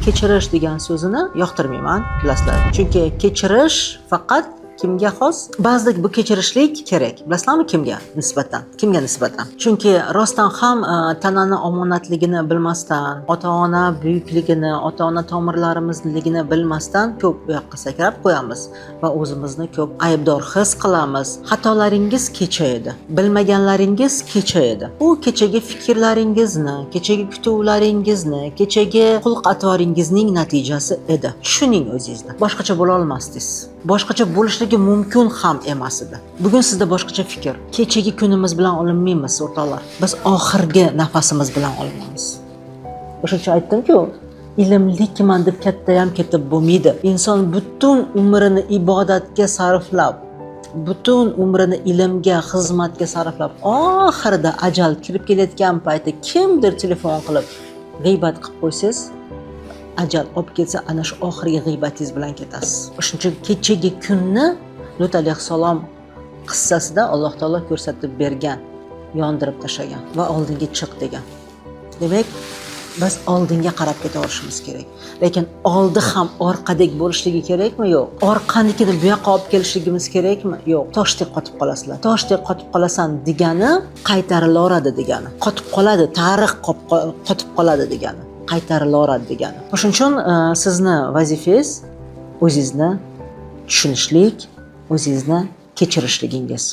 Kechirish degan so'zini yoqtirmayman, bilasizlar. Chunki kechirish faqat kimga xos? Ba'zida bu kechirishlik kerak. Bilasizlarmi kimga nisbatan? Kimga nisbatan? Chunki rostdan ham tanani omonatligini bilmasdan, ota-ona buyukligini, ota-ona tomirlarimizligini bilmasdan ko'p u yoqqa sakrab qo'yamiz va o'zimizni ko'p aybdor his qilamiz. Xatolaringiz kecha edi. Bilmaganlaringiz kecha edi. U kechagi fikrlaringizni, kechagi kutuvlaringizni, kechagi xulq-atvoringizning natijasi edi. Tushuning o'zingizni. Boshqacha bo'la olmasdingiz. Boshqacha bo'lishligi mumkin ham emas edi. Bugun sizda boshqacha fikr. Kechagi kunimiz bilan olinmaymiz, o'rtoqlar. Biz oxirgi nafasimiz bilan olinamiz. O'sha uchun aytdim-ku, ilmlikman deb katta ham ketib bo'lmaydi. Inson butun umrini ibodatga sarflab, butun umrini ilmga, xizmatga sarflab, oxirida ajal kirib kelayotgan payti kimdir telefon qilib g'iybat qilib qo'ysangiz, ajal olib kelsa, ana shu oxirgi g'iybatingiz bilan ketasiz. O'shuning uchun kechagi kunni Lut alayhissalom qissasida Alloh taolo ko'rsatib bergan, yondirib tashlagan va oldinga chiq degan. Demak, biz oldinga qarab ketaverishimiz kerak. Lekin oldi ham orqadek bo'lishligi kerakmi? Yo'q. Orqanikini bu yoqqa olib kelishligimiz kerakmi? Yo'q. Toshdek qotib qolasizlar. Toshdek qotib qolasan degani qaytarilaveradi degani. Qotib qoladi, tarix qotib qoladi degani. Qaytarilaveradi degani. O'shuning uchun sizni vazifangiz o'zingizni tushunishlik, o'zingizni kechirishligingiz.